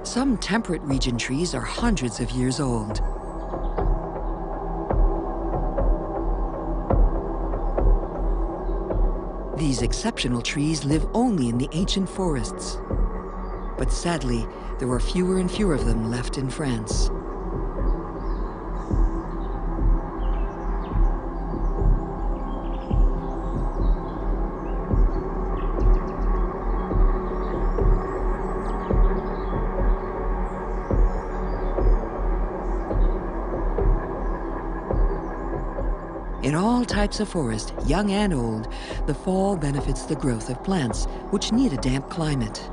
Some temperate region trees are hundreds of years old. These exceptional trees live only in the ancient forests. But sadly, there are fewer and fewer of them left in France. In all types of forest, young and old, the fall benefits the growth of plants, which need a damp climate.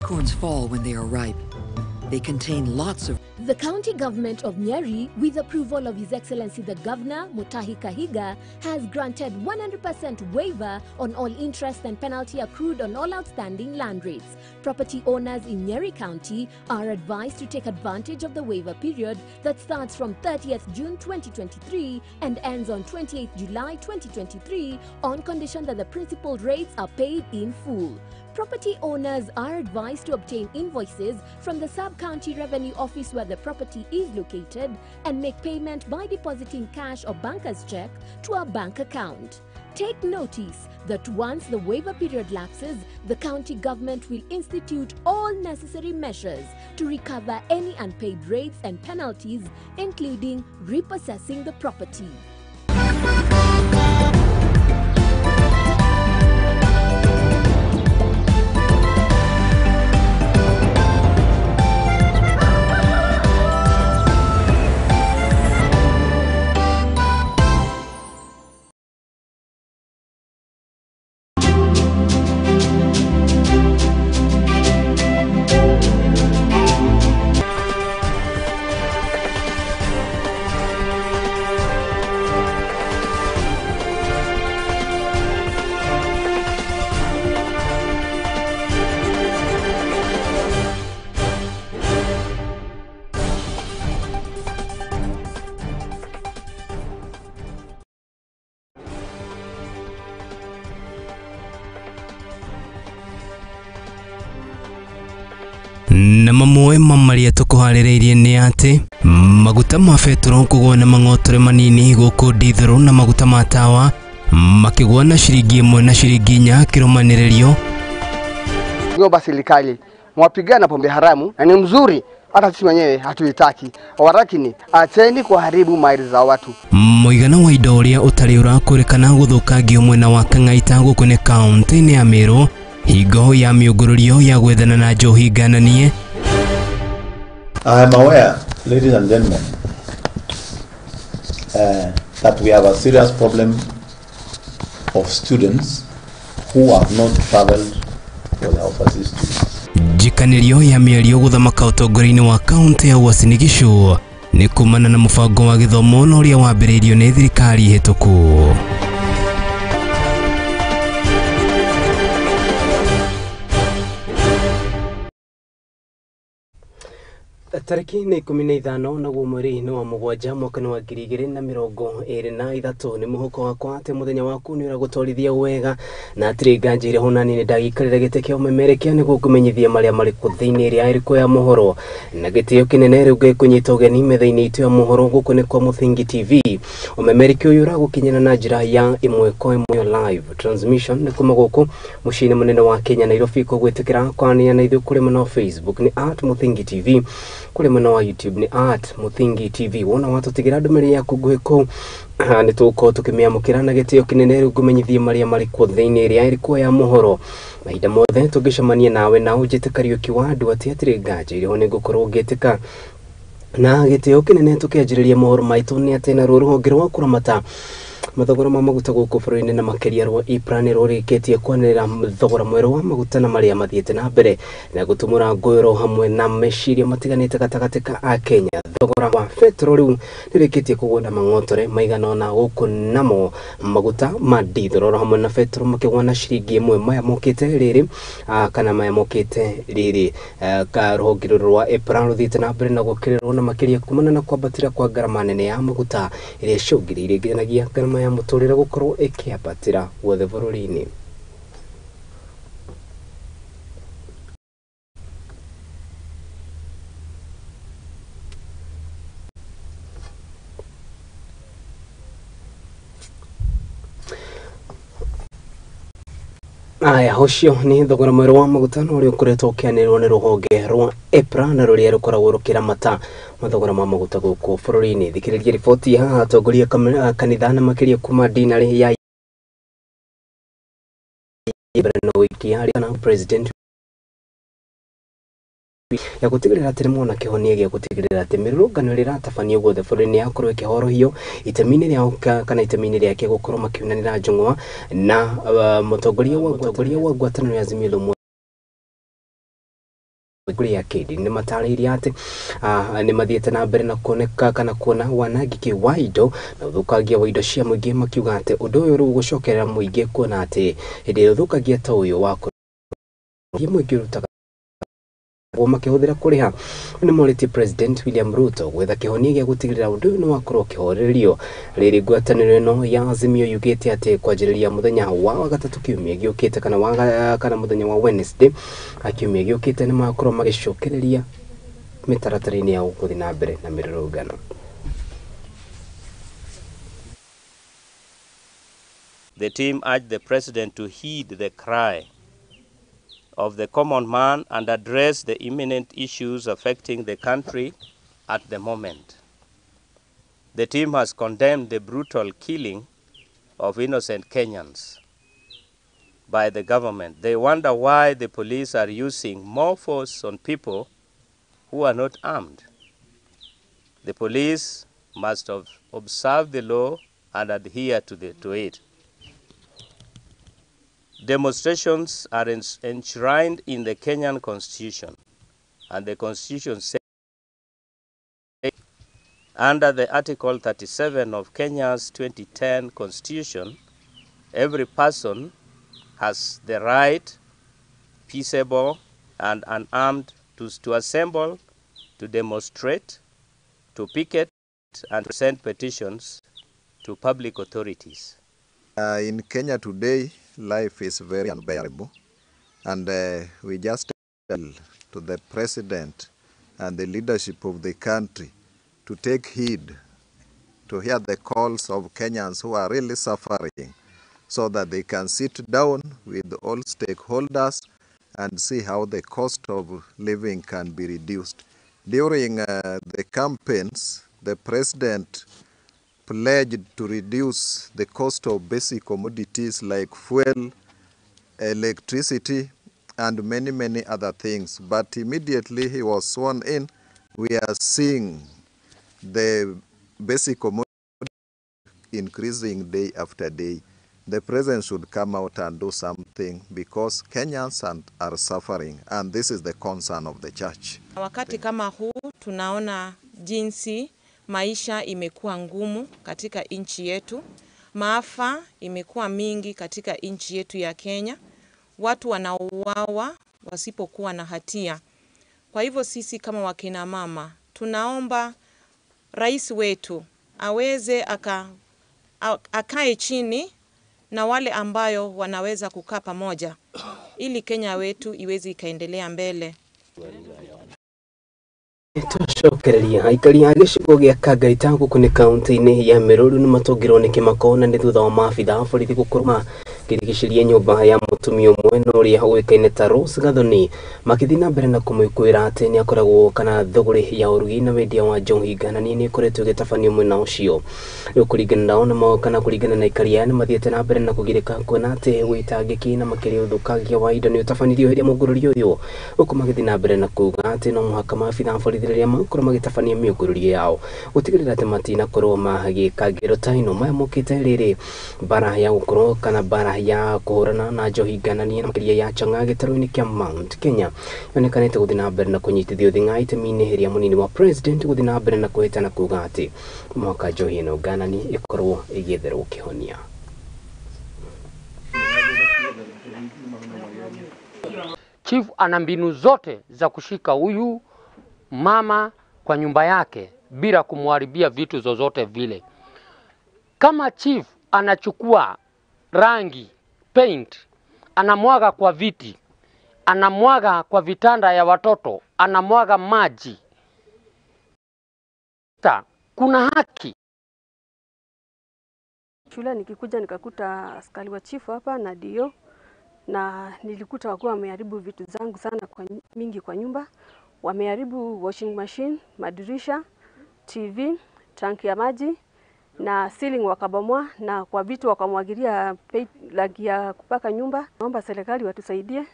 Acorns fall when they are ripe. They contain lots of... The county government of Nyeri, with approval of His Excellency the Governor, Mutahi Kahiga, has granted 100% waiver on all interest and penalty accrued on all outstanding land rates. Property owners in Nyeri County are advised to take advantage of the waiver period that starts from 30th June 2023 and ends on 28th July 2023 on condition that the principal rates are paid in full. Property owners are advised to obtain invoices from the sub-county revenue office where the property is located and make payment by depositing cash or banker's check to a bank account. Take notice that once the waiver period lapses, the county government will institute all necessary measures to recover any unpaid rates and penalties, including repossessing the property. Na mamwe mamarĩa tũkũharĩrĩirie nĩ atĩ maguta ma betũrũ kũgũa na mang'otore manini gũkũ ndithũrũ na maguta ma tawa makĩgũa na ciringi 1 na ciringi 4 kĩrũmanĩrĩrio. Ngomba serikali mwapigana na pombe haramu na ni mzuri, hata sisi wenyewe hatuitaki, walakini acheni kuharibu mali za watu. Mũigana wa indo ũrĩa ũtarĩ ũrakũrĩkana gũthũkangio mwena wa Kang'aita gũkũ nĩ kaũntĩ-inĩ ya Meru hingo ya mĩũngũrũrio ya gwethana na njohi ngananie. I am aware, ladies and gentlemen, that we have a serious problem of students who have not traveled for their overseas students. Njikanĩrio ya mĩario gũthamaka ũtongoria-inĩ wa kaũntĩ ya Uasin Gishu nĩ kumana na mũbango wa gĩthomo na ũrĩa wambĩrĩirio nĩ thirikari hĩtũku. Tariki nĩ 15 naguo mweri nĩ wa 7 mwaka wa 2023 nĩ mũhuko wakwa atĩ mũthenya waku nĩ ũragũtwarithia wega na hatirĩ nganja ĩrĩ ho nani nĩ ndagĩikarĩra gĩtĩ kĩa ũmemerekia nĩguo ngũmenyithia marĩa marĩ kũ thĩinĩ ĩrĩa ĩrĩkũ ya mohoro na gĩtĩo kĩnene rĩu ngĩkũnyita ũgeni metha-inĩ itũ ya mohoro gũkũ nĩ kwa Mũthingi TV. Ũmemerekia ũyũ ũragũkinyĩra na njĩra ya ĩmwe kwa ĩmwe live transmission nĩ kuma gũkũ mũciĩ-inĩ mũnene wa Kenya Nairobi. Kũgwĩtĩkĩra kwaranĩria na ithuĩ kũrĩ mwena wa Facebook nĩ @Mũthingi TV, kũrĩ mwena wa YouTube nĩ @Mũthingi TV. Wona watũtigĩra ndũmĩrĩri yaku nguhĩ kũu nĩ tũgũkorwo tũkĩmĩamũkĩra na gĩtĩo kĩnene rĩu ngũmenyithie marĩa marĩ kuo thĩinĩ ĩrĩa ĩrĩ ya mohoro. Mahinda mothe tũngĩcemania nawe na ũnjĩte Kariũki wa andũ atĩ hatirĩ nganja ĩrĩ ho nĩ ngũkorwo ngĩtĩka na gĩtĩo kĩnene. Tũkĩanjĩrĩria mohoro maitũ nĩ atĩ naruo rũhonge rwa kũramata Mathogora ma maguta gũkũ bũrũri-inĩ na makĩria rwa EPRA nĩ rũrĩkĩtie kwanĩrĩra thogora mwerũ wa maguta na marĩa mathiĩte na mbere na gũtumũra ngũĩro hamwe na meciria matiganĩte gatagatĩ ka Akenya. Thogora wa betũrũ rĩu nĩ ũrĩkĩtie kũgũa na mang'otore maigana ũna gũkũ namo maguta ma ndithũrũro hamwe na betũrũ makĩgũa na ciringi ĩmwe. Maya mokĩte rĩrĩ kana maya mokĩte rĩrĩ ka rũhonge rũrũ rwa EPRA rũthiĩte na mbere na gũkĩrĩrwo na makĩria kumana na kwambatĩra kwa ngarama nene ya maguta ĩrĩa ĩcũngĩrĩirie nginyagia ngarama ya mũtũrĩre gũkorwo ĩkĩambatĩra guothe bũrũri-inĩ. Aya, ũcio nĩ thogora mwerũ wa maguta na ũrĩa ũkoretwo ũkĩanĩrĩrwo nĩ rũhonge rwa EPRA na rũrĩa rũkoragwo rũkĩramata mathogora ma maguta gũkũ bũrũri-inĩ. Thikĩrĩria riboti haha atongoria kanitha na makĩria kuma dinarĩ ya na wiki kana president ya gũtigĩrĩra atĩ nĩmona kĩhonia gĩa gũtigĩrĩra atĩ mĩrũrũngano ĩrĩa ĩratabanio guothe bũrũri-inĩ yakorwo ĩkĩhorohio itemi-inĩ rĩao kana itemi-inĩ rĩake gũkorwo makiunanĩra njũng'wa na mũtongoria wa ngwatanĩro ya Azimio la Umoja ya KD nĩ matarĩirie atĩ nĩ mathiĩte na mbere na kuoneka kana kuona wanangĩki wa indo na ũthũkangia wa indo cia mũingĩ, makiuga atĩ ũndũ ũyũ rĩu gũcokerera mũingĩ kuona atĩ hĩndĩ ĩrĩa ũthũkangia ta ũyũ wakorwo mũingĩ ũrutaga makĩhũthĩra kũrĩha. Nĩ morĩtie President William Ruto gwetha kĩhonia gĩa gũtigĩrĩra ũndũ ũyũ nĩ wakorwo ũkĩhorerio. Rĩrĩ ngwatanĩro ĩno ya Azimio yugĩte atĩ kwanjĩrĩria mũthenya wa gatatũ kiumia gĩũkĩte kana mũthenya wa Wednesday kiumia gĩũkĩte nĩ makorwo magĩcokereria mĩtaratara-inĩ ya gũthiĩ na mbere na mĩrũrũngano. The team urged the president to heed the cry of the common man and address the imminent issues affecting the country at the moment. The team has condemned the brutal killing of innocent Kenyans by the government. They wonder why the police are using more force on people who are not armed. The police must observe the law and adhere to it. Demonstrations are enshrined in the Kenyan Constitution, and the Constitution says under the Article 37 of Kenya's 2010 Constitution, every person has the right, peaceable and unarmed, to assemble, to demonstrate, to picket, and present petitions to public authorities. In Kenya today, life is very unbearable, and we just tell to the president and the leadership of the country to take heed, to hear the calls of Kenyans who are really suffering, so that they can sit down with all stakeholders and see how the cost of living can be reduced. During the campaigns, the president pledged to reduce the cost of basic commodities like fuel, electricity, and many, many other things. But immediately he was sworn in, we are seeing the basic commodity increasing day after day. The president should come out and do something because Kenyans are suffering, and this is the concern of the church. Wakati kama huu tunaona jinsi maisha imekuwa ngumu katika nchi yetu, maafa imekuwa mingi katika nchi yetu ya Kenya, watu wanauawa wasipokuwa na hatia. Kwa hivyo sisi kama wakina mama tunaomba rais wetu aweze akae chini na wale ambayo wanaweza kukaa pamoja ili Kenya wetu iweze ikaendelea mbele. Twacokereria aikari a gĩcigo gĩa Kangaita gũkũ nĩ kaunti-inĩ ya Meru nĩ matũngirwo nĩ kĩmako na nĩ thutha wa maabitha a borithi gũkorwo Makĩrigicĩria nyũmba ya mũtumia ũmwe na ũrĩa ũĩkaine ta Rose Gathoni makĩthiĩ na mbere na kũmũkwĩra atĩ nĩ akoragwo kana thũgũrĩ ya ũrugi na wendia wa njohi ngananie nĩ ĩkoretwo ĩgĩtabanio mwena ũcio. Rĩu kũringana nao na kana kũringana na aikari aya nĩ mathiĩte na mbere na kũgirĩka kuona atĩ wĩtangĩki na makĩria ũthũkangia wa indo nĩ ũtabanirio hĩndĩ ya mũngũrũrio ũyũ, huku magĩthiĩ na mbere na kuga atĩ no mũhaka maabitha a borithi rĩrĩa makorwo magĩtabania mĩũngũrũrio yao gũtigĩrĩra atĩ matinakorwo magĩka ngero ta ĩno. Maya mokĩte rĩrĩ bara ya gũkorwo kana bara ya kũhũrana na njohi ngananie na makĩria ya chang'aa gĩtarũ-inĩ kĩa Mount Kenya yonekanĩte gũthiĩ na mbere na kũnyitithio thing'a itemi-inĩ rĩa mũnini wa president gũthiĩ na mbere na kũhĩtana kuga atĩ mũhaka njohi ĩno ngananie ĩkorwo ĩgĩetherwo kĩhonia. Chief ana mbinu zote za kushika huyu mama kwa nyumba yake bila kumharibia vitu zozote vile. Kama chief anachukua rangi, paint, anamwaga kwa viti, anamwaga kwa vitanda ya watoto, anamwaga maji. Kuna haki. Shule nikikuja nikakuta askari wa chifu hapa na dio, na nilikuta wakuwa wameharibu vitu zangu sana kwa mingi kwa nyumba. Wameharibu washing machine, madirisha, TV, tanki ya maji na ceiling wakabomoa, na kwa vitu wakamwagilia rangi ya kupaka nyumba. Naomba serikali watusaidie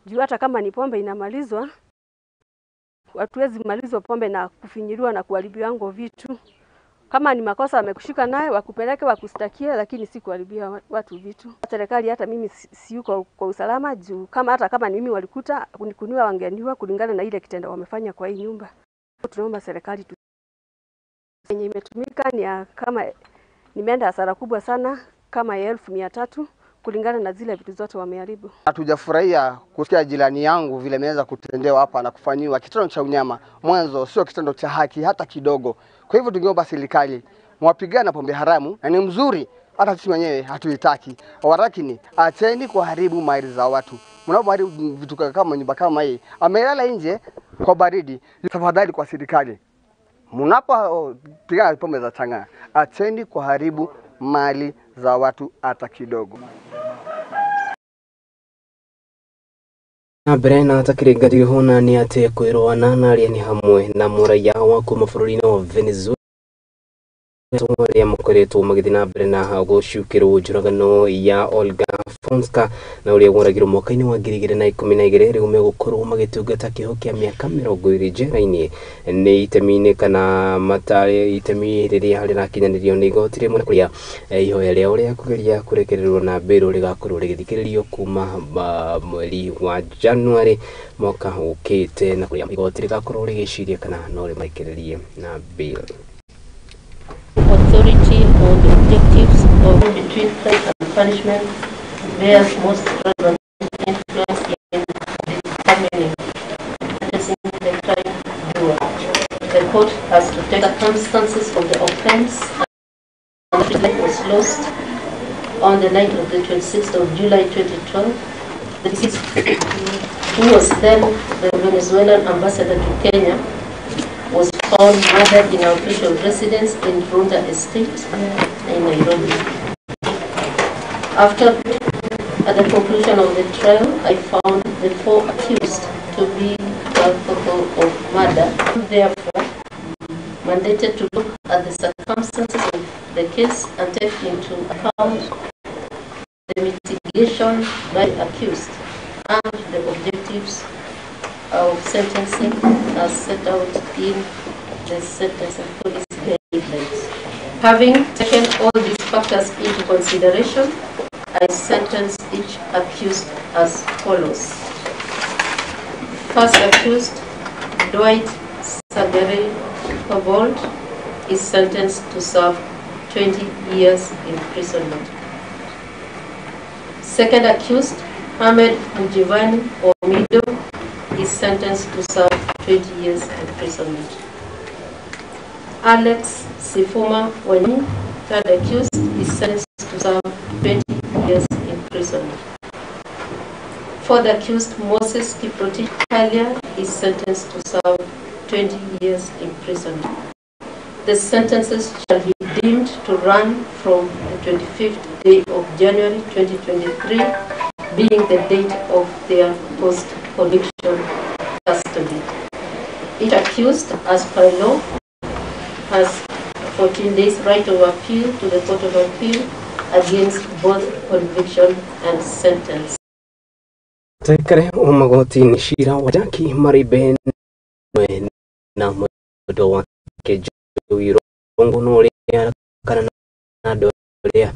juu hata kama ni pombe inamalizwa, hatuwezi malizwa pombe na kufinyiliwa na kuharibiwa ngo vitu. Kama ni makosa wamekushika naye wakupeleke wakustakie, lakini si kuharibia watu vitu. Serikali hata mimi siyuko kwa usalama juu kama hata kama ni mimi walikuta kunikuniwa wangeniwa kulingana na ile kitendo wamefanya kwa hii nyumba. Tunaomba serikali tu. Yenye imetumika ni kama nimeenda hasara kubwa sana kama 300,000 kulingana na zile vitu zote wameharibu. Hatujafurahia kusikia jirani yangu vile ameweza kutendewa hapa na kufanyiwa kitendo cha unyama. Mwanzo sio kitendo cha haki hata kidogo. Kwa hivyo tungeomba serikali mwapigana pombe haramu na ni mzuri, hata sisi wenyewe hatuitaki. Walakini acheni kuharibu mali za watu. Mnapoharibu vitu kama nyumba kama hii, amelala nje kwa baridi. Tafadhali kwa serikali, mnapopigana pombe za chang'aa, acheni kuharibu mali za watu hata kidogo. Na mbere na takĩrĩngatio hona nĩ atĩ kwĩrũana na arĩa nĩ hamwe na mũraiya wa kuma bũrũri-inĩ wa Venezuela arĩa makoretwo magĩthiĩ na mbere na gũcukĩrwo njũragano ya Olga Fonska na ũrĩa woragirwo mwaka-inĩ wa 2012 rĩu megũkorwo magĩtungata kĩoho kĩa mĩaka 20 njera-inĩ nĩ itemi-inĩ kana matarĩ itemi rĩrĩa rĩrakinyanĩrio nĩ igoti rĩmwe kũrĩa ihoya rĩao rĩa kũgeria kũrekererwo na bail rĩgakorwo rĩgĩthikĩrĩrio kuma mweri wa January mwaka ũkĩte na kũrĩa igoti rĩgakorwo rĩgĩciria kana no rĩmarekererie na bail. Authority on the objectives of between crime and punishment bears most relevant influence in determining sentencing the crime doer. The court has to take circumstances of the offense and the life was lost on the night of the 26th of July 2012. The deceased, who was then the Venezuelan ambassador to Kenya, was found murdered in her official residence in Runda Estate in Nairobi. After, at the conclusion of the trial, I found the four accused to be culpable of murder. Therefore, mandated to look at the circumstances of the case and take into account the mitigation by the accused and the objectives of sentencing as set out in the sentencing policy guidelines. Having taken all these factors into consideration, I sentence each accused as follows. First accused, Dwight Sagere Kobold, is sentenced to serve 20 years imprisonment. Second accused, Ahmed Mujivani Omido, is sentenced to serve 20 years imprisonment. Alex Sifuma Wanyi, third accused, is sentenced to serve 20 years imprisonment. Fourth accused, Moses Kiprotich Kalia, is sentenced to serve 20 years imprisonment. The sentences shall be deemed to run from the 25th day of January 2023 being the date of their post-conviction custody. Each accused, as per law, has 14 days right of appeal to the Court of Appeal against both conviction and sentence. Tekere o magoti-inĩ cira wa Jackie Maribe na mwendwa wake Joey Irungu na ũrĩa kana na andũ arĩa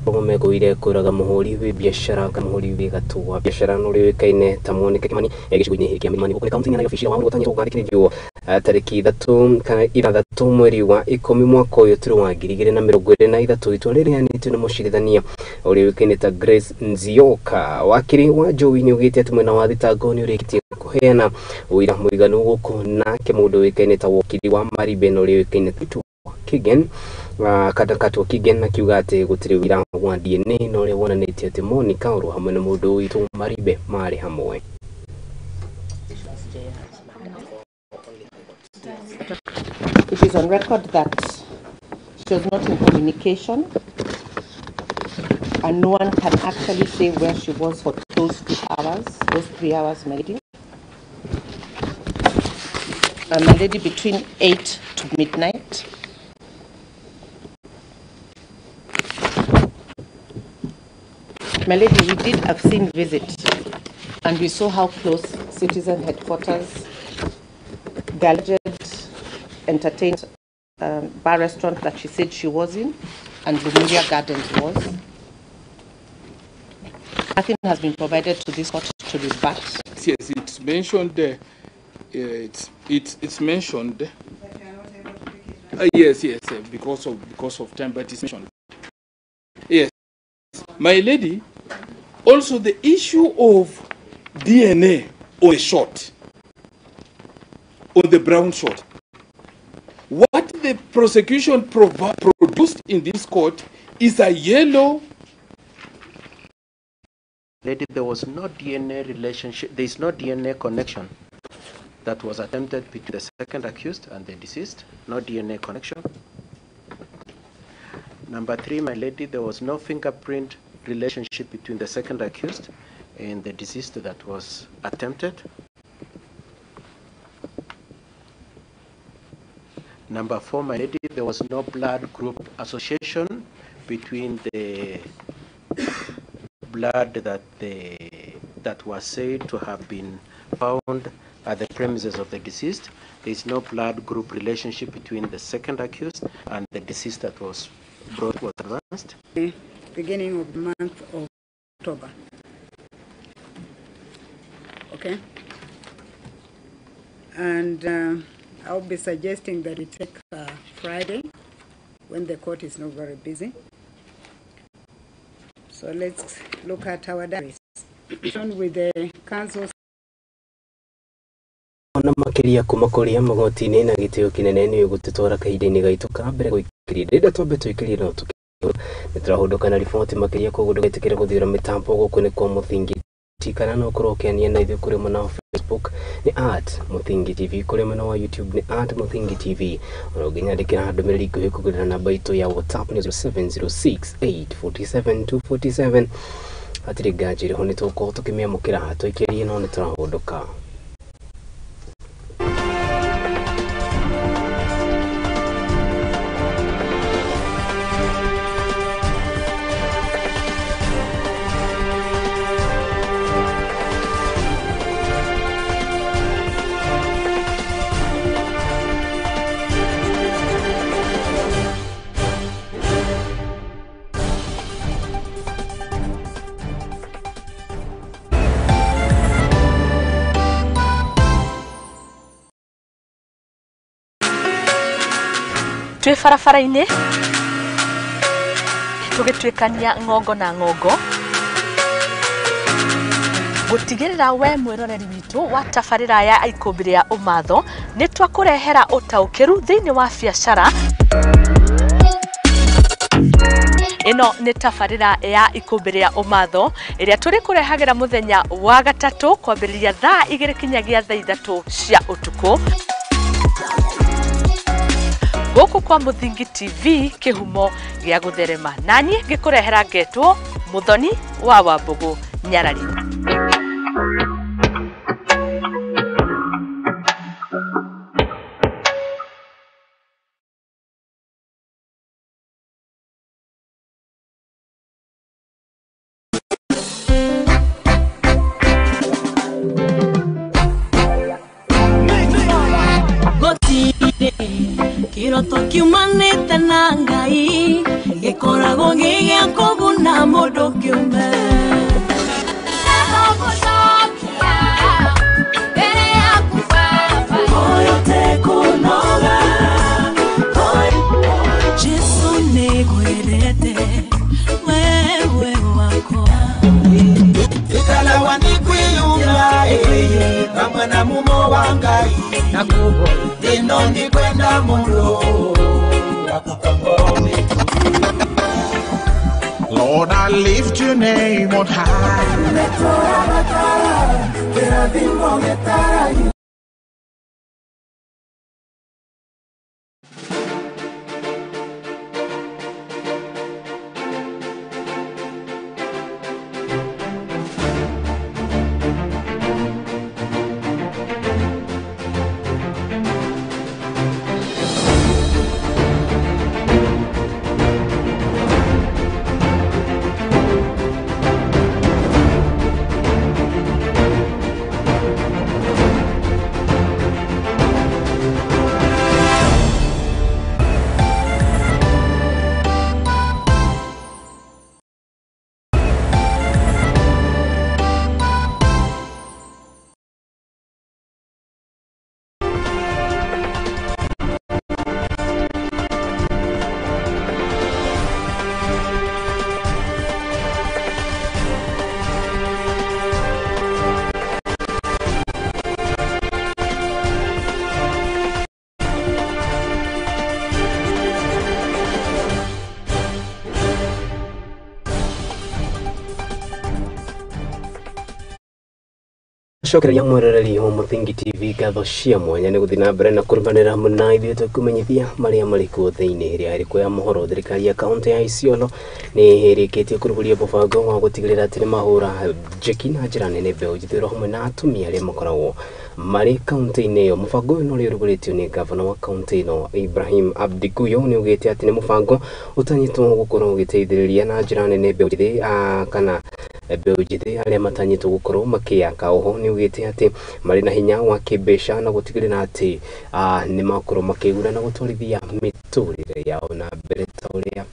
megũire kũraga mũhũri wĩ biacara kana mũhũri wĩ gatũ wa biacara na ũrĩa ũĩkaine ta Monica Kimani gĩcigo-inĩ kĩa Milimani gũkũ nĩ kaunti-inĩ ya Nairobi. Cira wa gũtanyĩtwo gũgathikĩrĩrio tarĩki 3 kana 6 mweri wa 10 mwaka ũyũ tũrĩ wa 2023. Itua rĩrĩa rĩheanĩtwo nĩ mũcirithania ũrĩa ũĩkaine ta Grace Nzioka. Wakiri wa Joey nĩ augĩte atĩ mwena wa thitango nĩ ũrĩkĩtie kũheana ũira mũiganu gũkũ, nake mũndũ ũĩkaine ta wakiri wa Maribe na ũrĩa ũĩkaine ta Kigen Katwa Kigen akiuga atĩ gũtirĩ ũira wa DNA na ũrĩa wonanĩtie atĩ Monica oro hamwe na mũndũ witũ Maribe marĩ hamwe. It is on record that she was not in communication and no one can actually say where she was for those 2 hours, those 3 hours, my lady. And my lady, between 8 to midnight. My lady, we did a scene visit and we saw how close Citizen headquarters, the alleged entertained bar restaurant that she said she was in, and Lumuria Gardens was. Nothing has been provided to this court to rebut. Yes, it's mentioned. It's mentioned. Yes, because of time, but it's mentioned. Yes, my lady. Also, the issue of DNA on the shot, on the brown shot. What the prosecution produced in this court is a yellow. Lady, there was no DNA relationship. There is no DNA connection that was attempted between the second accused and the deceased. No DNA connection. Number 3, my lady, there was no fingerprint relationship between the second accused and the deceased that was attempted. Number 4, my lady, there was no blood group association between the blood that that was said to have been found at the premises of the deceased. There is no blood group relationship between the second accused and the deceased that was brought was advanced. The beginning of the month of October. Okay. And I'll be suggesting that we take Friday when the court is not very busy. So let's look at our diaries. With the council. Ona makiria kuma kuria magoti-inĩ na gĩtĩo kĩnene nĩ ũgũtũtwara kahinda-inĩ gaitũ ka mbere gũikĩria ndĩrenda twambe tũikĩrie no tũkĩrwo nĩ tũrahũndũka na riboti makĩria koguo ndũgetĩkĩre gũthiũra mĩtambo gũkũ nĩ kwa Mũthingi TV kana no ũkorwo ũkĩania na ithuĩ kũrĩ mwena wa Facebook nĩ @Mũthingi TV, kũrĩ mwena wa YouTube nĩ @Mũthingi TV. Ona ũngĩnyandĩkĩra ndũmĩrĩri nguhĩ kũgerera namba itũ ya WhatsApp nĩ 0706 847 247. Hatirĩ nganja ĩrĩho nĩ tũgũkorwo tũkĩmĩamũkĩra tũikĩrie no nĩ tũrahũndũka. Twĩ barabara-inĩ tũgĩtuĩkania ng'ongo na ng'ongo gũtigĩrĩra we mwĩroreri witũ wa tabarĩra ya Ikũmbĩ rĩa Ũmatho nĩ twakũrehera ũtaũkĩru thĩinĩ wa biacara. Ĩno nĩ tabarĩra ya Ikũmbĩ rĩa Ũmatho ĩrĩa tũrĩkũrehagĩra mũthenya wa gatatũ kwambĩrĩria thaa 2 kinyagia thaa 3 cia ũtukũ. Gũkũ kwa Mũthingi TV kĩhumo gĩa gũtherema. Naniĩ ngĩkũrehera ngetwo Muthoni wa Wambugu Nyarari. Kiroto kiumanĩte na Ngai gĩkoragwo gĩ gĩa kũguna mũndũ kĩũmbe. Jesu nĩngwendete wewe wakwa. Ikalawa nikwiyuma kamwe na mumo wa Ngai nakubo ino ndikwenda muno. Lord, I lift your name on high. Cokereria mweroreri wa Mũthingi TV ngatho cia mwanya nĩ gũthiĩ na mbere na kũrũmanĩra hamwe na ithuĩ tũkũmenyithia marĩa marĩ kuo thĩinĩ ĩrĩa ĩrĩkũ ya mohoro. Thirikari ya kaũntĩ ya Isiolo nĩ ĩrĩkĩtie kũrugũria mũbango wa gũtigĩrĩra atĩ nĩ mahũra njeki na njĩra nene mbeũ njĩthĩ hamwe na atumia arĩa makoragwo marĩ kaũntĩ-inĩ ĩyo. Mũbango ũyũ ũrĩa ũrugũrĩtio nĩ gavana wa kaũntĩ ĩno Ibrahim Abdikuyo nĩ ugĩte atĩ nĩ mũbango ũtanyĩtwo gũkorwo ũgĩteithĩrĩria na njĩra nene mbeũ njĩthĩ kana mbeũ njĩthĩ arĩa matanyĩtwo gũkorwo makĩyaka. Oho nĩ ugĩte atĩ marĩ na hinya wa kĩmbeca na gũtigĩrĩra atĩ nĩ makorwo makĩguna na gũtwarithia mĩtũrĩre yao na mbere ta ũrĩa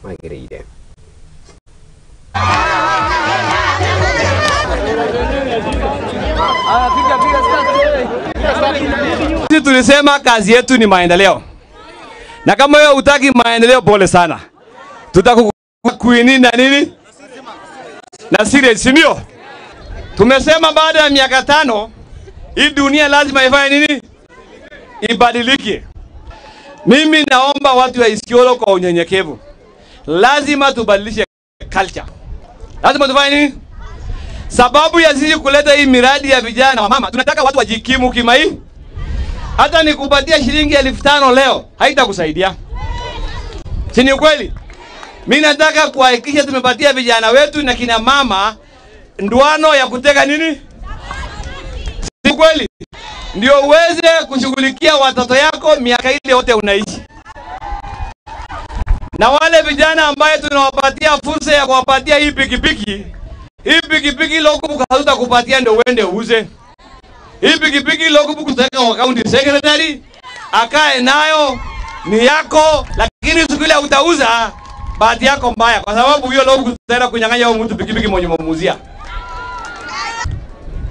magĩrĩire. Sisi tulisema kazi yetu ni maendeleo, na kama wewe hutaki maendeleo, pole sana, tutakukuini na nini na serious, si ndio? Tumesema baada ya miaka 5 hii dunia lazima ifanye nini? Ibadilike. Mimi naomba watu wa Isiolo kwa unyenyekevu, lazima tubadilishe culture. Lazima tufanye nini? Sababu ya sisi kuleta hii miradi ya vijana wa mama, tunataka watu wajikimu kimai. Hata nikupatia shilingi 5,000 leo haitakusaidia. Si ni ukweli? Mimi nataka kuhakikisha tumepatia vijana wetu na kina mama nduano ya kuteka nini? Si kweli? Ndio uweze kushughulikia watoto yako miaka ile yote unaishi. Na wale vijana ambaye tunawapatia fursa ya kuwapatia hii pikipiki, hii pikipiki logbook hatutakupatia ndio uende uuze. Hii pikipiki logbook tutaweka kwa county secretary akae nayo, ni yako, lakini siku ile utauza bahati yako mbaya, kwa sababu hiyo logbook tutaenda kunyang'anya huyo mtu pikipiki mwenye umemuuzia.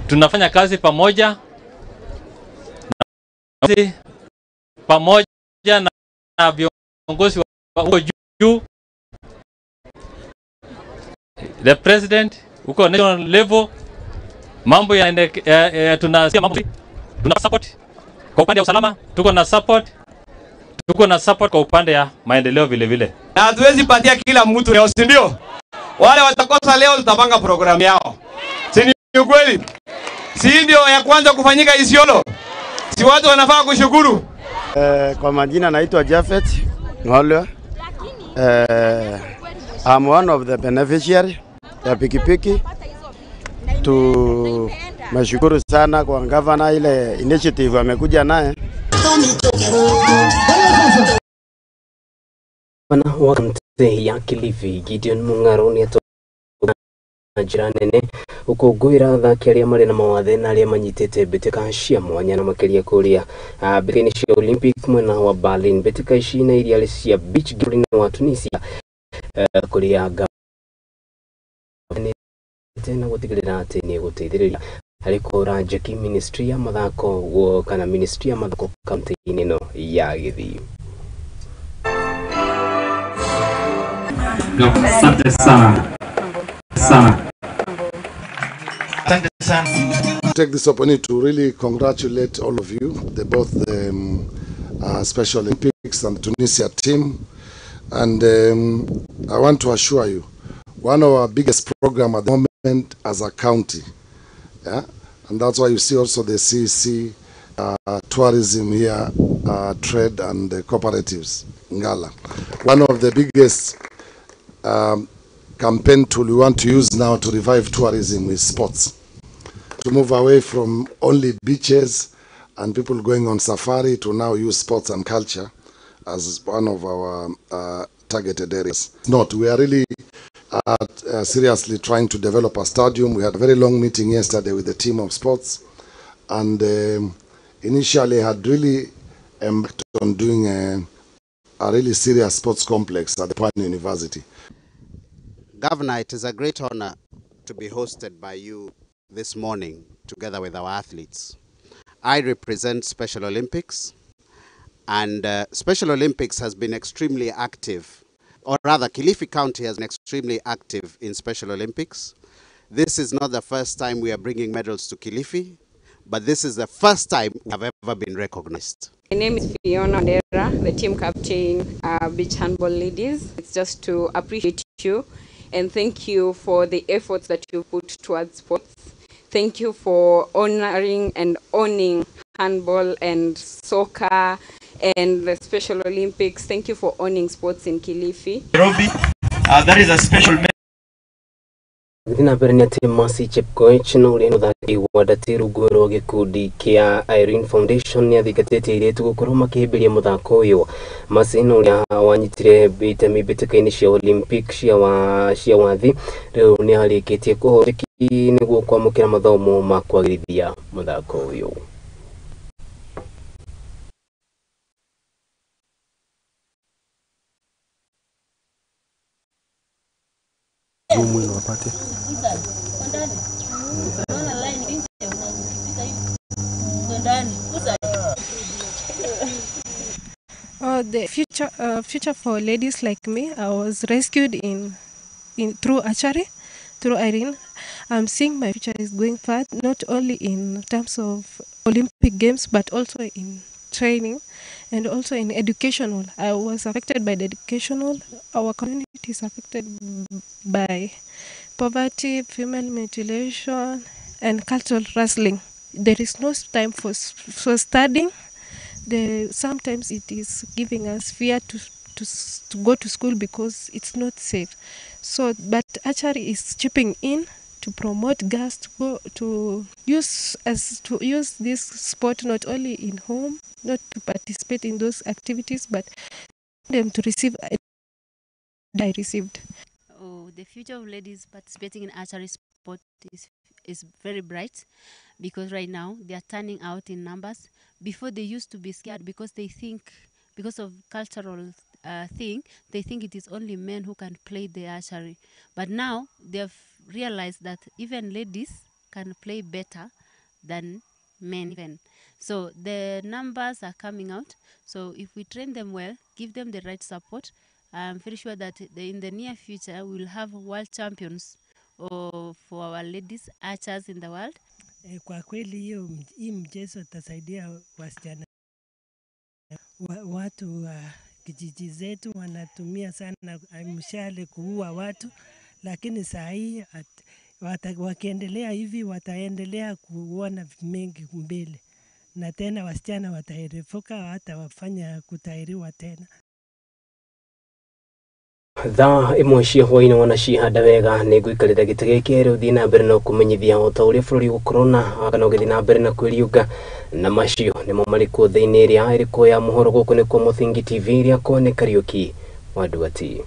Tunafanya kazi pamoja pamoja na viongozi wa huko juu, the president huko national level, mambo ya tunasikia mambo, tuna support kwa upande wa usalama, tuko na support kwa upande ya maendeleo vile vile. Na hatuwezi patia kila mtu leo, si ndio? Wale watakosa leo tutapanga programu yao. Si ni ukweli? Si ndio ya kwanza kufanyika Isiolo? Si watu wanafaa kushukuru? Kwa majina naitwa Jafet Ngolwe. I'm one of the beneficiary ya pikipiki. Tumeshukuru sana kwa gavana ile initiative amekuja naye. Gavana wa kaunti ya Kilifi Gideon Mung'aro nĩ na njĩra nene gũkũngũĩra athaki arĩa marĩ na mawathe na arĩa manyitĩte mbĩtĩka cia mwanya na makĩria kũrĩa mbĩtĩka-inĩ cia Olympic mwena wa Berlin. Mbĩtĩka ici na iria cia beach bũrũri-inĩ wa Tunisia kũrĩa gavana na gũtigĩrĩra atĩ nĩ gũteithĩrĩria harĩ kũhũra njeki ministry ya mathako kana ministry ya mathako kaunti-inĩ ĩno ya Gĩthii. Asante sana sana. Take this opportunity to really congratulate all of you, both the Special Olympics and Tunisia team. And I want to assure you, one of our biggest program at the moment as a county, yeah, and that's why you see also the CEC tourism here, trade and cooperatives, Ngala. One of the biggest campaign tool we want to use now to revive tourism is sports. To move away from only beaches and people going on safari to now use sports and culture as one of our targeted areas. Not, we are really seriously trying to develop a stadium. We had a very long meeting yesterday with the team of sports, and initially had really embarked on doing a really serious sports complex at the Pwani University. Governor, it is a great honor to be hosted by you this morning together with our athletes. I represent Special Olympics, and Special Olympics has been extremely active, or rather Kilifi County has been extremely active in Special Olympics. This is not the first time we are bringing medals to Kilifi, but this is the first time we have ever been recognized. My name is Fiona Ondera, the team captain, Beach Handball Ladies. It's just to appreciate you and thank you for the efforts that you put towards sports. Thank you for honoring and owning handball and soccer and the Special Olympics. Thank you for owning sports in Kilifi. Nairobi, that is a special. Gũthiĩ na mbere nĩ atĩ Mercy Chepkoech na ũrĩa nĩ mũthaki wa ndati rungu rwa gĩkundi kĩa Irene Foundation nĩ athingatĩte airĩtu gũkorwo makĩhĩmbĩria mũthako ũyũ. Mercy na ũrĩa wanyitire itemi mbĩtĩka-inĩ cia Olympic cia wathi rĩu nĩ arĩkĩtie kũhũra njeki nĩguo kwamũkĩra mathomo ma kwagĩrithia mũthako ũyũ. The future for ladies like me, I was rescued in through archery, through Irene. I'm seeing my future is going far, not only in terms of Olympic Games, but also in training and also in educational. I was affected by the educational. Our community is affected by poverty, female mutilation, and cultural wrestling. There is no time for studying. Sometimes it is giving us fear to go to school because it's not safe. So, but archery is chipping in to promote girls to go to use this sport not only in home, not to participate in those activities, but them to receive. I received. Oh, the future of ladies participating in archery sport is very bright, because right now they are turning out in numbers. Before they used to be scared because they think, because of cultural thing, they think it is only men who can play the archery. But now they have realized that even ladies can play better than men even. So the numbers are coming out. So if we train them well, give them the right support, I'm very sure that in the near future we will have world champions for our ladies archers in the world. Kwa kweli hii mchezo itasaidia wasichana. Watu wa kijiji zetu wanatumia sana mshale kuua watu, lakini saa hii wakiendelea hivi wataendelea kuona mengi mbele. Na tena wasichana wataerefuka, hata kutahiriwa tena. Thaa 1 cia hwaĩ-inĩ wona ciihanda wega nĩ ngũikarĩra gĩtĩ gĩkĩ rĩu thiĩ na mbere na kũmenyithia o ta ũrĩa bũrũri ũgũkorwo na kana ũgĩthiĩ na mbere na kwĩriũnga na macio nĩmo marĩkũ thĩinĩ ĩrĩa ĩrĩkũ ya mohoro gũkũ nĩkuo Mũthingi TV rĩakwa nĩ Kariũki wa Nduati.